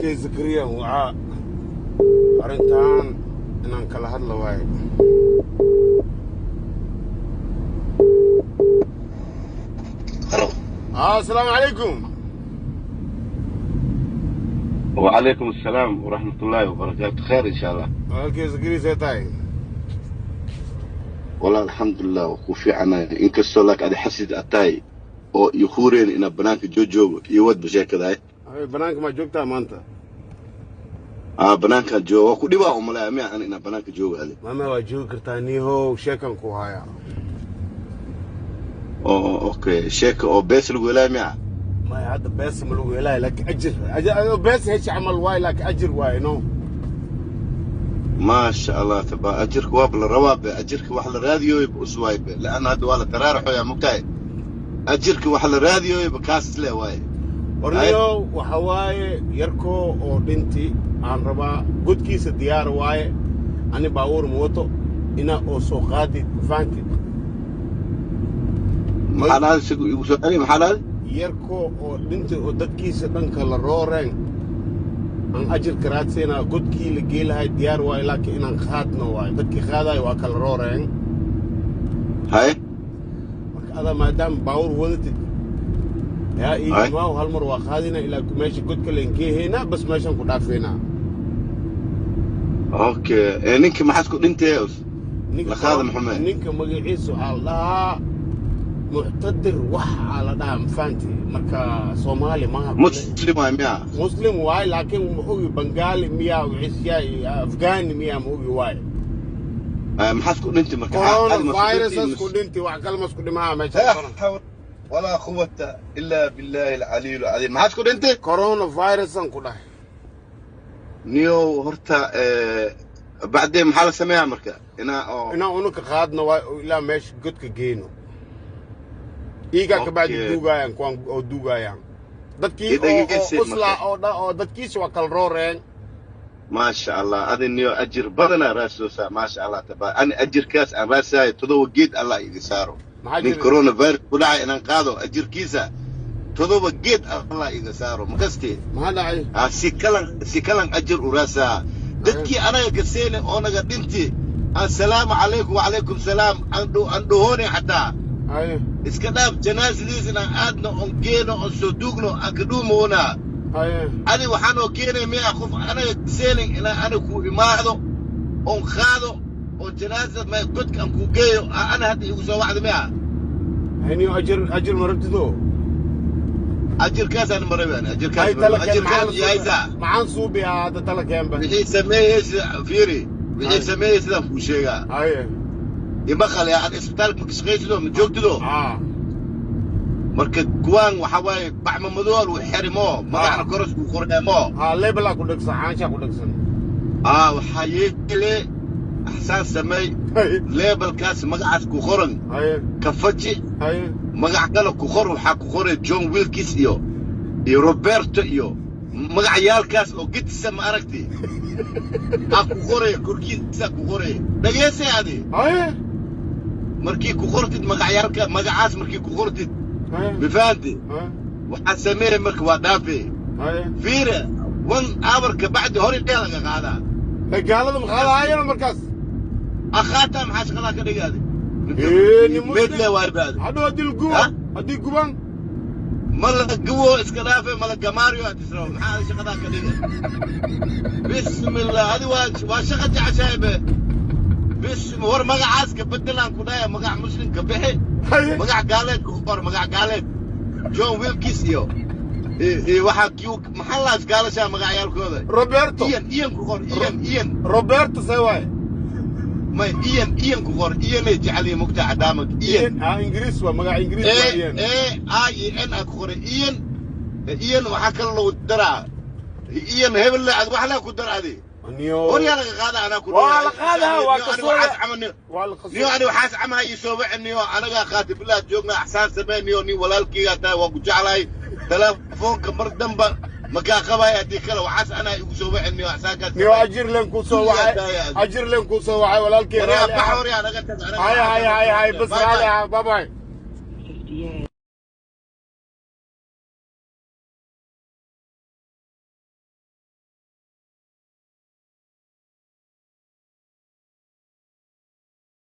Walaalkay Zakariya wacaa, arrintan inaan kala hadla waaye. Halo. Asalaamu calaykum. وعليكم السلام ورحمة الله وبركاته، خير إن شاء الله. Walaalkay Zakariya, see tahay? والله الحمد لله وكوفي عنا إن كستoo laakiin adi xasid aad tahay oo iyo huureen inaa banaanka joojoogo iyo wadba sheekadahay. Ay, banaanka maa joogtaa maanta? Aa, banaankaan jooga, waa ku dhibaa umalaya miya an inaa banaanka joogo adi? Mama, waa joogi kartaa niihow, sheekan ku haya. Oo okay, sheeka oo bees lagu helaya miya? Maya, hadda beesa ma lagu helaayo, laakiin ajir bees heshi camal waaye, laakiin ajir waaye, no. Maasha Allah taba, ajirka waaba la rabaa be, ajirka wax la raadiyooyba us waay be, laanna hadda waa la taraaraxoyaa, mogtahay, ajirka wax la raadiyooyba kaas le waaye. Warniyo, waxa waaye yarkoo oo dhinti aan rabaa, godkiisa diyaar waaye, ani baabuur ma wato, ina oo soo qaadid, ma fahantid? Maxaa dhahday? Sigu igu soo celi, maxaa dhahday? Yarkoo oo dhinti oo dadkiisa dhanka la rooreen aan ajirka raadsaynaa, godkii la geelahay diyaar waaye, laakiin inaan qaadno waaye, dadkii qaadayo waa kala rooreen. Haye. Marka adaa maadaama baabuur wadatid yaa ii Haye. Imaaw, hal mar waa qaadina ilaa meesha godka leen geehaynaa, bas meeshaan ku dhaafeynaa. Okay, ee ninka maxaad ku dhintay? Ninka La qaada maxamed. Ninka magaciisa waxaa la dhahaa Muctadir, waxaa la dhahaa, mafahanti? Marka Soomaali maaha. Muslim waay miya? Muslim waaye, laakiin ma ogi Bangaali miyaa, wixiisyaa Afgaani miyaa, ma ogi waaye. Maxaad ku dhintay marka? Coronavirus ku dhinti, wax kale masku dhimaa meesha. لا حول ولا قوة إلا بالله العلي العظيم، maxaad ku dhintay? Coronavirusan ku dhahay. Niyow, horta bacdeen maxaa la sameeyaa marka inaa oo Inaan unuka qaadno waay oo ilaa meesha godka geyno, iigaa kabacdi duugaayaan kuwaan oo duugaayaan dadkii Ii oo dhegeysi oo uslaa marka. oo dha oo dadkiisa waa kala rooreen. Maasha Allah, adi niyo ajir badanaa raasoosaa, maasha Allah taba, ani ajirkaas aan raasaayo 7 geed Allah idin saaro. Maxaa Nin jira? coronavirus ku dhacay inaan qaado, ajirkiisa 7 geed Allah iga saaro, makaste? Maxaa dhacay? Ah, si kalan si kalan ajir u raasaa dadkii anaga kaseene oo naga dhinti assalaamu calaykum wacalaykum salaam aan dhahoonay xataa. Haye. Iska dhaaf janaasadiis inaan aadno oon geeno oon soo duugno aan ka dhuumoonaa. Haye. Adi waxaanoo keenay miya qof anaga kaseenay inaan aniga ku imaado oon qaado oo janaasa ma godka aan ku geeyo, ana hadda igu soo wacda miya? Hayniyo, ajir ajir ma rabtido? Ajirkaasaan marabi ani. Hay. Ajirkaas Tala keen. ajirkaas Maxaa yahaysaa? Maxaan suubiyaa hadda? Tala keenba. Wixii sameeyey sida fiiri, wixii Hay. sameeyey sidaan kuu sheegaa. Haye. Imaqal aad isbitaalka ma kashaqaysido, ma joogtido? Aa. Marka kuwaan waxa waaye bacma madow lagu xirimo, magacna koros ku qorneemo. Haa, labelaa ku dhegsan, xaanshaa ku dhegsan. Aa, waxaa yeele, axsaan sameey. Haye. Labelkaas magacaas ku qoran Haye. ka faji. Haye. Magac kale ku qor, waxaa ku qoray John Wilkes iyo Roberto iyo magacyaalkaas oo gedisa, ma aragti, ha ku qoray korkiisa ku qoray, dhageysay adi. Haye. Markii ku qortid magacyaalka, magacaas markii ku qortid, Haye. mafahanti? Haye. Waxaa sameeyey marka waa dhaafe. Haye. Fiire, one hour ka bacdi hore dhee laga qaadaa. Ee, gaalada ma qaadaayana markaas? Akhaata, maxaa shaqadaa ka dhigaadi? Ee, nin muslim. Meedle waa baadi. Hadhow haddii la gubo? Ha? Haddii gubaan? Ma la gubo, iska dhaafe, ma la gamaariyo aad isra, maxaa shaqadaa ka dhiga? Bismillah, adi waa shaqa jeceshahay be, bism war, magacaas ka bedelaan ku dhaya, magac muslim ka bixi. Haye. Magac gaaleed ku qor, magac gaaleed, John Wilkes iyo waxaa kiu, maxaa laas gaalashaa magacyaalkooda? Roberto. Ian, Ian ku qor, Ian, Ian. Roberto see waaye? May, Ian, Ian ku qor, Ianay jecel yihiin mugta cadaamanka, Ian. Ian, ah, Ingiriis waa magac, Ingiriis waa. A Ian. A I N aa ku qoray, Ian, Ian, waxaa kale lagu daraa Ian hebel ad wax laa ku dar adi. Niyo. Horyaa laga qaada, anaa ku Waa la qaadaa, waa ka soo waxaas camal waa la qasoo. Niyo, ani waxaas camaha ii soo wici niyo, anagaa qaati bilaad joognaa, axsaan samee niyo, nin walaalkeygaa tahay, waa ku jeclahay, telefoonka mar damba makaa qabaya, haddii kale waxaas anaa igu soo wici niyo, axsaankaas. Niyo, ajir len ku soo Kulligaa wacay. tahay adi. Ajir len ku soo wacay, walaalkii. Waryaa Raali bax. Ah. Waryaa naga tag anaga. Hay hay hay hay, bas. Bye. Raali Bye. ah, bye bye.